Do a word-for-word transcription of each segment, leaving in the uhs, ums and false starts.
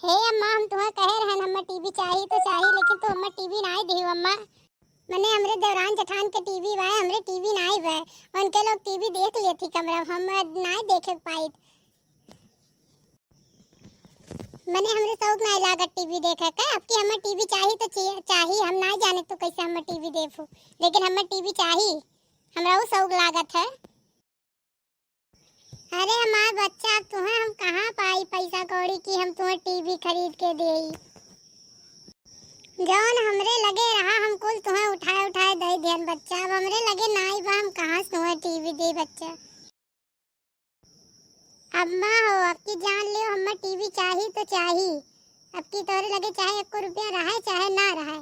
हे अम्मा, हम तुहें कहे रहन, हम्मा टीवी चाही तो चाही, लेकिन तू हम्मा टीवी नाई दिहू अम्मा। मने हमरे देवरान जेठान के टीवी बा, हमरे टीवी नाई बा। उनके लोग टीवी देख लेत ही कमरा, हम नाई देखे पाइत। मने हमरे शौक नाई लागत टीवी देखे के। अब की हम्मा टीवी चाही तो ची-, चाही, हम नाई जाने तो कैसे हम्मा टीवी देबू, लेकिन हम्मा टीवी चाही, हमरा ऊ शौक लागत है। अरे हमार बच्चा, अब तुहें हम कहाँ पाई पैसा कौड़ी कि हम तुहें टीवी खरीद के देई। जौन हमरे लगे रहा, हम कुल तुहें उठाए उठाए दे दिहन बच्चा। अब हमरे लगे नाई बा, हम कहाँ से तुहें टीवी देई बच्चा? अम्मा हो, अब की जान लियो, हम्मा टीवी चाही तो चाही। अब की तोहरे लगे चाहे एको रुपया रहे, चाहे ना रहे।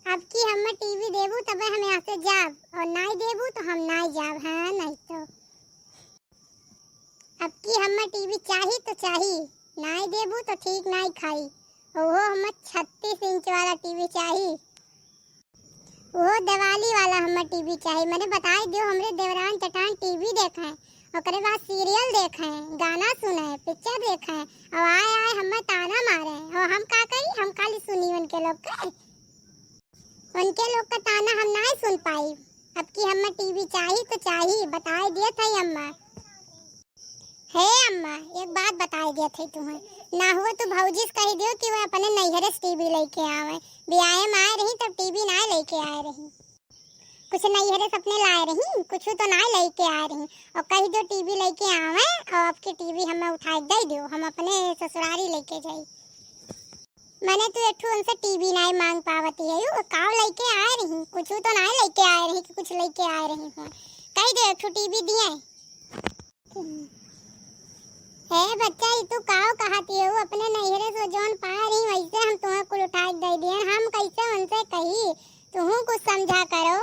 अब की हम्मा टीवी देबू तबे हम यहाँ से जाब, और नाई देबू तो हम नाई जाब, हाँ नाई तो। अब की हम्मा टीवी चाही तो चाही, नाई देबू तो ठीक नाई खाई। ओहो हम्मा छत्तीस इंच वाला टीवी चाही, ओहो दिवाली वाला हम्मा टीवी चाही। मने बताई दियो, हमरे देवरान चटान टीवी देखे, ओकरे बाद सीरियल देखे, गाना सुने, पिक्चर देखे, और आए आए हम्मा ताना मारे, और हम का करी, हम खाली सुनी उनके लोग के। उनके लोग का ताना हम नाई सुन पाई। अब की हम्मा टीवी चाही तो चाही, बताए दिए थे अम्मा। हे अम्मा, एक बात बताए दिए थे तुहें, ना हुआ तो भौजी से कही दियो कि वो अपने नैहरे से टीवी लेके आवे। बियाहे में आए रही तब टीवी नाई लेके आए रही, कुछ नैहरे से अपने लाए रही, कुछ तो नाई लेके आए रही। और कही दियो टीवी लेके आवे, और अब की टीवी हम्मा उठाए दे दियो, हम अपने ससुरारी लेके जाई। मने तू एक ठो उनसे टीवी नाई मांग पावती है, यू काव लेके आए रही, कुछ तो नाई लेके आए रही कि कुछ लेके आए रही हो। कही दे एक ठो टीवी दिए। ए बच्चा, ई तू काव कहती हो? अपने नैहरे से जौन पाए रही वैसे हम तुहें कुल उठाए दे दिए, हम कैसे उनसे कही? तुहू कुछ समझा करो।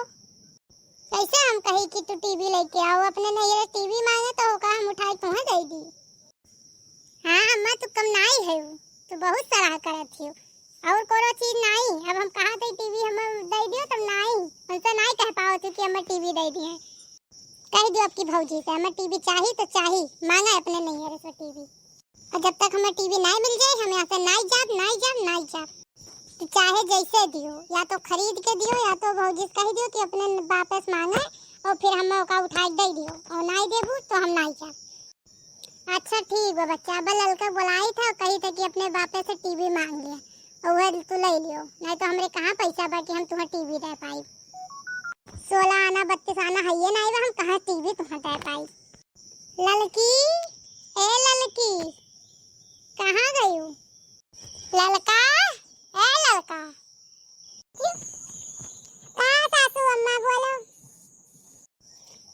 कैसे हम कही कि तू टीवी लेके आओ? अपने नैहरे टीवी मांगे तो ओका हम उठाए तुहें दे दी। हाँ अम्मा, तू कम नाई है, तू बहुत सलाह करत हियो। और कोनो चीज नाई, अब हम कहा थे टीवी हमें दे दियो तब नाई, उनसे नाई कह पाओ तू कि हमें टीवी दे दिए। कह दियो अब की भौजी से, हमें टीवी चाही तो चाही, मांगा अपने नैहरे से टीवी। और जब तक हमें टीवी नाई मिल जाए, हम यहाँ से नाई जाब, नाई जाब, नाई जाब। तो चाहे जैसे दियो, या तो खरीद के दियो, या तो भौजी से कह दियो कि अपने बापे से मांगे और फिर हमें ओका उठा के दे दियो, और नाई देबू तो हम नाई जाब। अच्छा ठीक बा बच्चा, अब ललका बोलाई था, कही था कि अपने बापे से टीवी मांग लिया, और वह तू ले लियो, नहीं तो हमरे कहाँ पैसा बा कि हम तुम्हें टीवी दे पाई। सोलह आना बत्तीस आना है ये नहीं बा, हम कहाँ टीवी तुम्हें दे पाई। ललकी, ए ललकी, कहाँ गयू? ललका, ए ललका। का सासू अम्मा बोलो?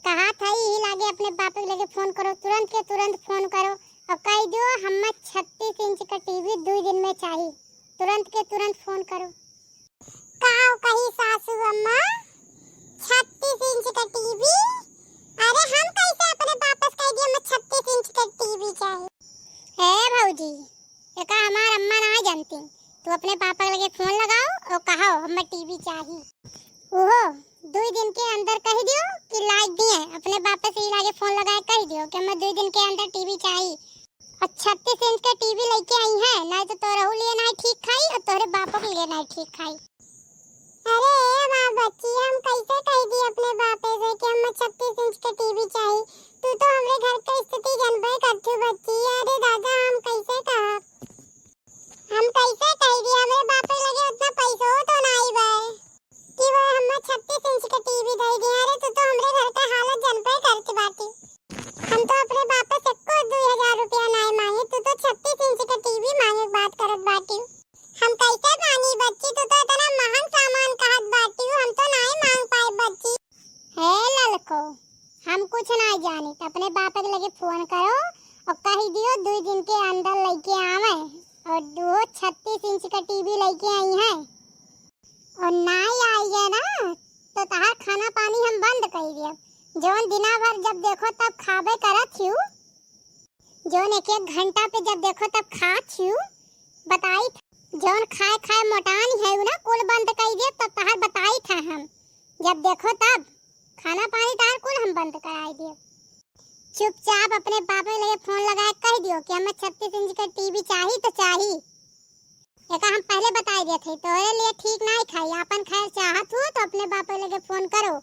कहा था यही लागे अपने बाप के लगे फोन करो, तुरंत के तुरंत फोन करो और कह दो हमें छत्तीस इंच का टीवी दो दिन में चाहिए, तुरंत के तुरंत फोन करो। का कही सासू अम्मा, छत्तीस इंच का टीवी? अरे हम कैसे अपने बाप से कह दिया हमें छत्तीस इंच का टीवी चाहिए? हे भौजी, एका हमार अम्मा ना जानती, तू अपने पापा के लगे फोन लगाओ और कहो हमें टीवी चाहिए। ओहो, दो दिन के अंदर कह दियो कि लाज दिए, अपने बाप से ही लागे फोन लगाए कह दियो कि हमें दो दिन के अंदर टीवी चाहिए। और छत्तीस इंच के टीवी लेके आई है, नहीं तो तोरहू लिए नहीं ठीक खाई और तोरे बापो के लिए नहीं ठीक खाई। अरे ए हमार बच्ची, हम कैसे कह दी अपने बापे से कि हमें छत्तीस इंच के टीवी चाहिए? तू तो हमरे घर के स्थिति जानबे करथू बच्ची। अरे दादा, हम कैसे कहब? हम कैसे कह दी? हमरे बापे लगे उतना पैसो तो नाई बा कि वो हमें छत्तीस इंच के टीवी दे दे। अरे तू तो हमरे घर के हालत जानबे करत बाटी। हम तो अपने बापे से एको दो हजार रुपया नाई मांगे, तू तो छत्तीस इंच के टीवी मांगे के बात करत बाटी। हम कैसे मानी बच्ची, तू तो इतना महंग सामान कहत बाटी, हम तो नाई मांग पाए बच्ची। हे ललको, हम कुछ नाई जानित, अपने बाप के लगे फोन करो और कह दियो दो दिन के अंदर लेके आवे और वो छत्तीस इंच का टीवी लेके आई है और नाई आई है ना तो तहार खाना पानी हम बंद कर दिया। जौन दिना भर जब देखो तब खाबे करत हियू, जौन एक एक घंटा पे जब देखो तब खात हियू, बताई था। जौन खाए खाए मोटान है ना, कुल बंद कर दिया, तब तहार बताई था हम। जब देखो तब खाना पानी तहार कुल हम बंद कराई दिया। चुपचाप अपने बापे लगे फोन लगाए कह दियो कि हमें छत्तीस इंच के टीवी चाही तो चाही। एका हम पहले बताई देत हई, तोहरे लिए ठीक नाई खाई, आपन खैर चाहत हो तो अपने बापे लगे फोन करो।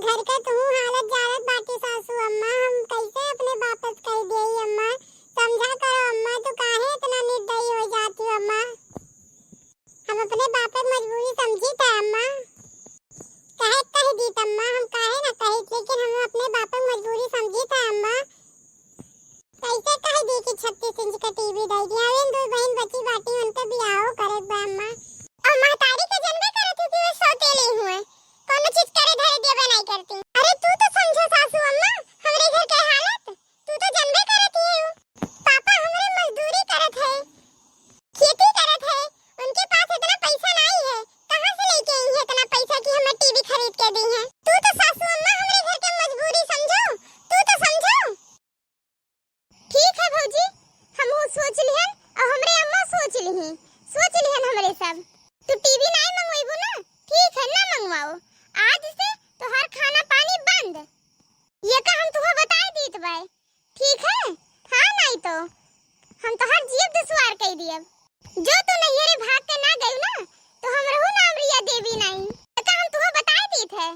घर के तू हालत जानत बाटी सासू अम्मा, हम कैसे अपने बापे से कह दिए अम्मा, समझा करो अम्मा, तू काहे इतना निर्दयी हो जाती हो अम्मा? हम अपने बापे के मजबूरी समझी था अम्मा, कहे कह दी अम्मा, हम काहे ना कही, लेकिन हम अपने बापे के मजबूरी समझी था अम्मा। कैसे कह दी कि छत्तीस इंच का टीवी दे दिया, इन दो बहन बची बाटी, उनके बियाहो करे बा अम्मा। और महतारी के जनबे करत हूँ कि वो सौतेली हुए, कौनो चीज करे धरे देबे नहीं करती। अरे तू तो समझो सासू अम्मा, हमरे घर के हालत तू तो जनबे करत ही हो। पापा हमरे मजदूरी करत है, खेती करत है, उनके पास इतना पैसा नहीं है, कहाँ से लेके आई है इतना पैसा कि हमें टीवी खरीद के दी है? तू तो सासू अम्मा हमरे घर के मजबूरी समझो, तू तो समझो। ठीक है भौजी, हम सोच लिहन और हमरे अम्मा सोच लिही, सोच लिहन हमरे सब। तू टीवी नहीं मंगवाइबू ना, ठीक है ना मंगवाओ, आज से तोहार खाना पानी बंद। ये का हम तुहा बताई दीत बाय, ठीक है? हाँ, नहीं तो हम तोहार जियब दुश्वार कई दियब। जो तू नैहरे भाग के ना गई ना, तो हमरहू नाम रिया देवी नहीं। ये का हम तुहा बताई दीत है,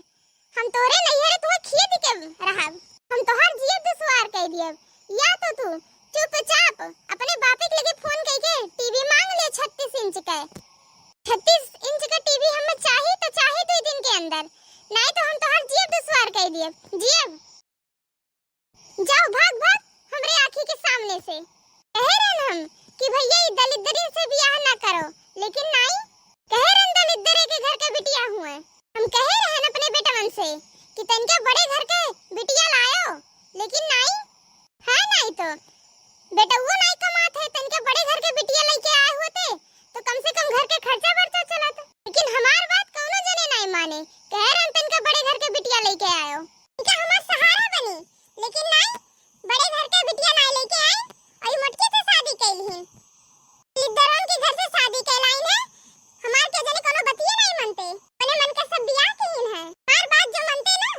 हम तोरे नैहरे तुहा खिए दी के रहब। हम तोहार जियब दुश्वार कई दियब। या तो तू चुपचाप अपने बापे के लगे फोन कई के टीवी मांग ले छत्तीस इंच के। छत्तीस इंच का टीवी हमें चाही तो चाही दो दिन के अंदर, नहीं तो हम तोहार जियब दुश्वार कई दियब। जियब जाओ, भाग भाग हमरे आँखी के सामने से। कहे रहन हम कि भैया ई दलिद्दरी से बियाह ना करो, लेकिन नाई, कहे रहन दलिद्दरे के घर के बिटिया हुए। हम कहे रहन अपने बेटवन से कि तनिका बड़े घर के बिटिया लायो, लेकिन नाई, हाँ नाई तो बेटउओ नाई कमात है, तनिका बड़े घर के बिटिया लइके आए होते तो कम से कम घर के खर्चा बर्चा चलत। लेकिन हमार बात कौनो जने नाई माने, कहे रहन तनिका बड़े घर के बिटिया लइके आयो। इनका हमार सहारा बनी, लेकिन नाई, बड़े घर के बिटिया नाई लेके आई, और ई मोटकी से शादी कैली ही। दलिद्दरन के घर से शादी कैलाई है, हमार के जने कोनो बतिये नाई मनते, अपने मन के सब बियाह के ही है। हमार बात जो मनते ना,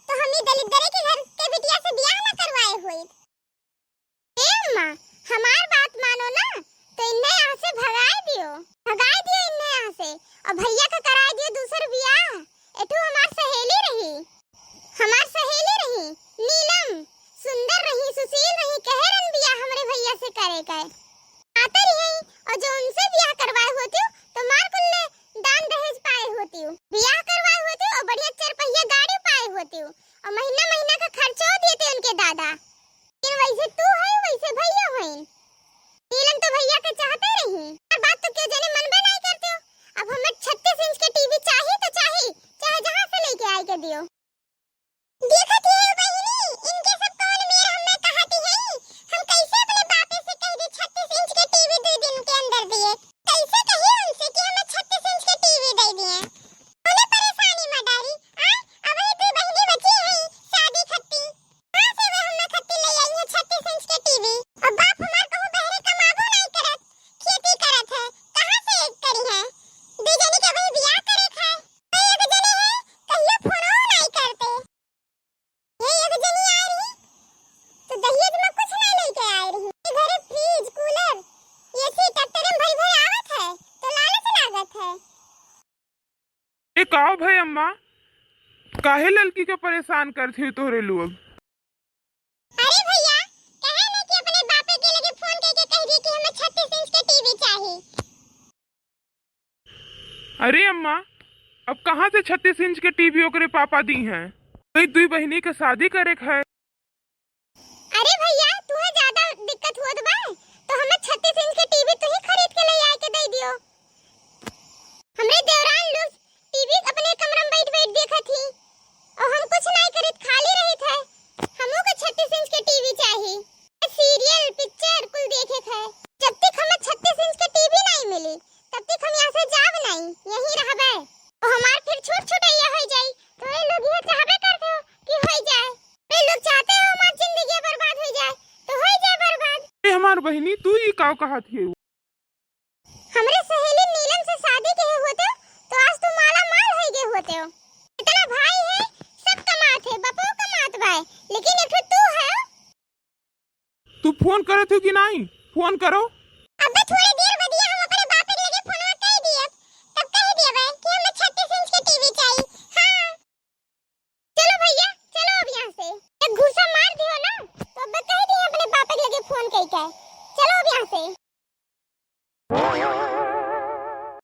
तो हम ई दलिद्दरे के घर के बिटिया से बियाह ना करवाए होइत। ए अम्मा, हमार बात मानो ना, तो इन्हें यहाँ से भगाए दियो, भगाए दियो इन्हें यहाँ से, और भैया का कराए दियो दूसर बियाह। एठू हमार सहेली रही, हमार सहेली रही, नीलम, सुंदर रही, सुशील रही, कहे रहन बियाह हमरे भैया से करे का। आते रही, और जो उनसे बियाह करवाए होती हूँ, तो मार कुल्ले दान दहेज पाए होती हूँ, बियाह करवाए होती हूँ, और बढ़िया चार पहिया गाड़ी पाए होती हूँ, और महीना महीना का खर्चो देते उनके दादा। लेकिन वैसे तू है, वैसे भैया है। नीलम तो भैया के चाहते रही। हमार बात तो क्यों जाने मनबे नहीं करते हो। अब हमें छत्तीस इंच के टीवी चाही तो चाही, चाहे जहाँ से लेके आए के दियो। देखत ये बहिनी, इनके सब कौन मेर हमें कहती है। हम कैसे अपने बापे से कह दी छत्तीस इंच के टीवी दो दिन के अंदर दिए? कैसे कही उनसे कि हमें छत्तीस इंच के टीवी दे दिए? उन्हें परेशानी में डारी। आ, अब ये दो बहिनी बची हैं शादी खत्ती। कहाँ से वे हमें खत्ती ले आई है छत्तीस इंच के टीवी? और बाप हमार कहूँ बहरे कमाबो नहीं करत, खेती करत है, कहाँ से करी है? दू जनी के वही बियाह करे है, तो एक जने है, कहियो फोनो नहीं करते। ये एक जनी आए रही, तो दहेज में कुछ नहीं लेके आए रही। ये घरे फ्रिज, कूलर, एसी ट्रैक्टर में भरी भरी आवत है, तो लालच लागत है। ए, का भय अम्मा, काहे ललकी के परेशान करत हो तोहरे लोग? अरे भैया, कहे ना कि अपने बापे के लगे फोन करके कह दी कि हमें छत्तीस इंच के टीवी चाही। अरे अम्मा, अब कहाँ से छत्तीस इंच के टीवी ओकरे पापा दी हैं? कई दुई बहिनी के शादी करे के है। अरे भैया, तुहे ज्यादा दिक्कत होत बा, तो हमें छत्तीस इंच के टीवी तू ही खरीद के ले आए के दे दियो। हमरे देवरान लोग टीवी अपने कमरा में बैठ बैठ देखत ही, और हम कुछ नहीं करित, खाली रहित है। हमहू के छत्तीस इंच के टीवी चाही, सीरियल, पिक्चर कुल देखे के है। जब तक हमें छत्तीस इंच के टीवी नहीं मिली, तब तक हम यहाँ से जाब नहीं, यहीं रहबे। और हमार फिर छूट छुटैया हो जाई, तो ये लोग ये चाहबे करते हो कि हो जाए। ये लोग चाहते हो हमार जिंदगी बर्बाद हो जाए, तो हो जाए बर्बाद। ए हमार बहिनी, तू ई का कहत है? हमरे सहेली नीलम से शादी के होते, तो आज तू माला माल हो गए होते हो। इतना भाई है, सब कमात है, बपो कमात भाई, लेकिन एक ठो तू तू फोन करत हो कि नाहीं? फोन करो। अब्बे थोड़े देर बदिया हम अपने बाप के लगे फोनवा कइ दिए, तब कहि दिए बे कि हमें छत्तीस इंच के टीवी चाहिए। हाँ, चलो भइया, चलो अब यहाँ से। एक घूसा मार दियो ना, तो अब्बे कहि दिए अपने बाप के लगे फोन कइ के। चलो अब यहाँ से।